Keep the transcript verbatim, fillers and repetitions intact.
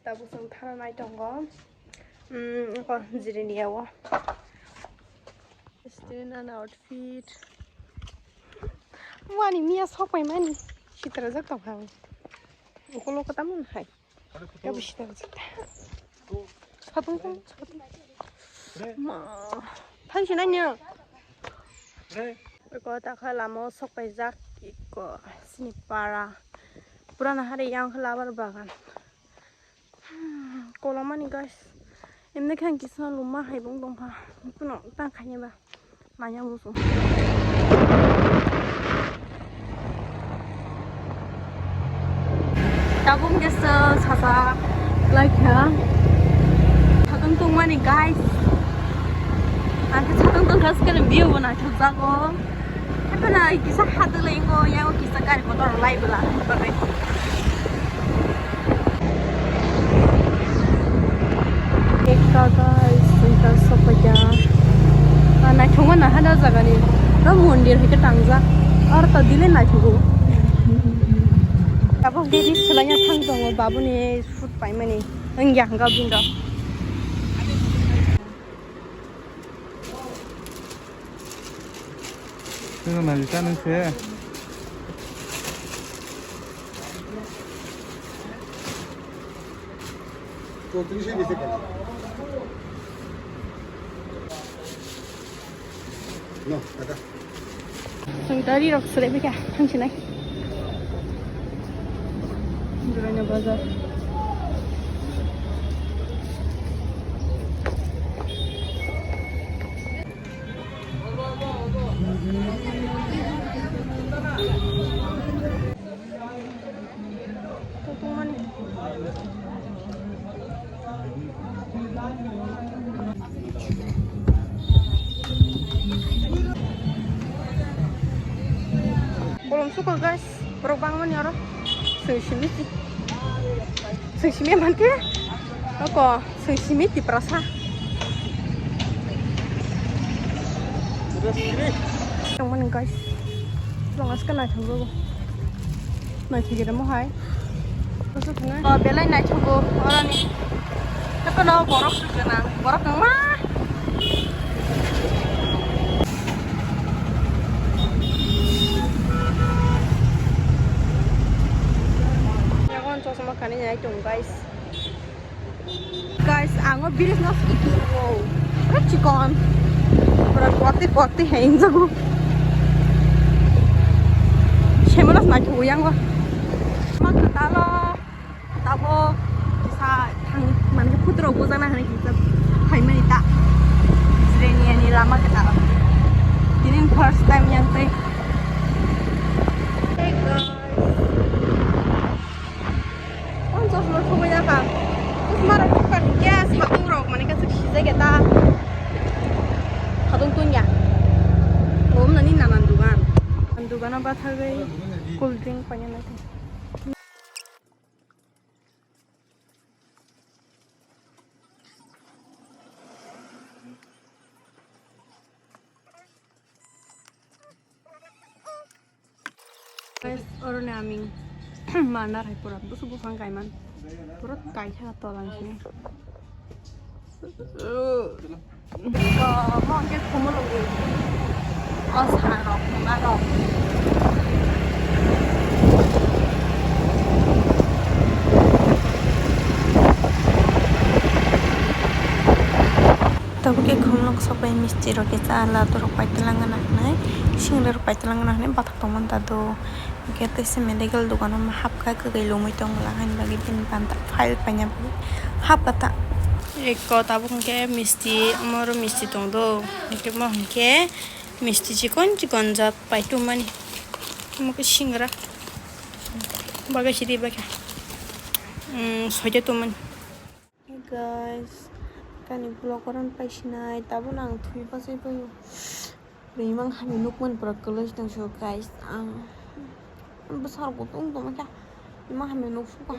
Tabuk chwng thana nai tongo. Hmm, eko jiriniya o. Student and outfit. Wani miya sok pai mani. Sitra jak tong ha. Ukolo ko tamon hai. Kabo sitra jak. Satung tong, satung. Ma. Thang sinai niya. Eko takha lama o sok pai jak. Eko sini para. Purana hari yang khe labar bagan. Hmm, kolomani guys. Emne khe ang kisa luma hai bong tongkha. Kuno tang khaini ba. Manya musu. Tabung kisa sasa like ha. Satung tongmani guys. Ang khe satung tongkha, sekarang view bo naithok jago. Haphano kisa hadwlai wngo, yago kisa gari motor lai bwla bagwi. Ekta guys, ekta sokphaikha. Ah, naithokma naha da jagani. Oro mondir hai khe tangjak. Aro to dile naithogo. Tabuk gari swlaina thang tongo babuni shoot paimani. Wngya hwnkha bini rok. Nung nai ta nung se. No, kaka. Chwng gari rok swlaibaikha, thangsinai. Duraina bazar. Kolom suko guys, borok bangmani oro. Chwng simi, chwng simi mankhe, oko chwng simi Tiprasa. Tongmani guys, tong aske naithok jago. Naithok gede mo hai. Oh, belai naithogo orani. Haphano borok se gwnang, borok wngma. Yago chosma kanwi nai tongo guys. Guys, ang o bridge no siki tongo. Pura chikon. Pura kuaktwi kuaktwi hai wngjago. Semanas naithogo yango. Ma kwtalo. Tabuk kisa thang mankhe phutrok bujana hinwi kisa phaimani ta. Jireni ani lama kwtal. Tini first time yang tei. Hey guys. Ang chosma thumwi ya kha. Chosma rok thumkha khe satung rok mane kisa sijai khe ta. Satung tungya. Om nani nanan dugan. Dugano bathagwi cool drink paina nai. Guys, oroni aming manar hai pura busu buphang kaiman. Pura kaitha tolang sini. Mo hwnkhe khumulwngwi o sa rok, ma rok. Tabuk khe khumulwng sok bai misti rok khe cha, ladu rok pai twlang gana hwnwi, singra rok pai twlang gana hwnwi bathak tongmani ta do. Hwnkhe teisa medical dogano hapkha, kwgwi lomwi tongla haini bagwi bini panta file paina bagwi hapkha ta. Eko tabuk hwnkhe misti, omo oro misti tong do, hwnkhe omo hwnkhe misti chikon chikon jat pai tongmani, omo khe singra bagwi sidi bagwi, um, soita tongmani. Hey guys, kani vlog oran paisinai, tabuk ang thwi bachai paio. Imang hamya nukmani pura kwlwi tongso guys, ang bwsarok kutung tongma khe imang hamya nuksuka.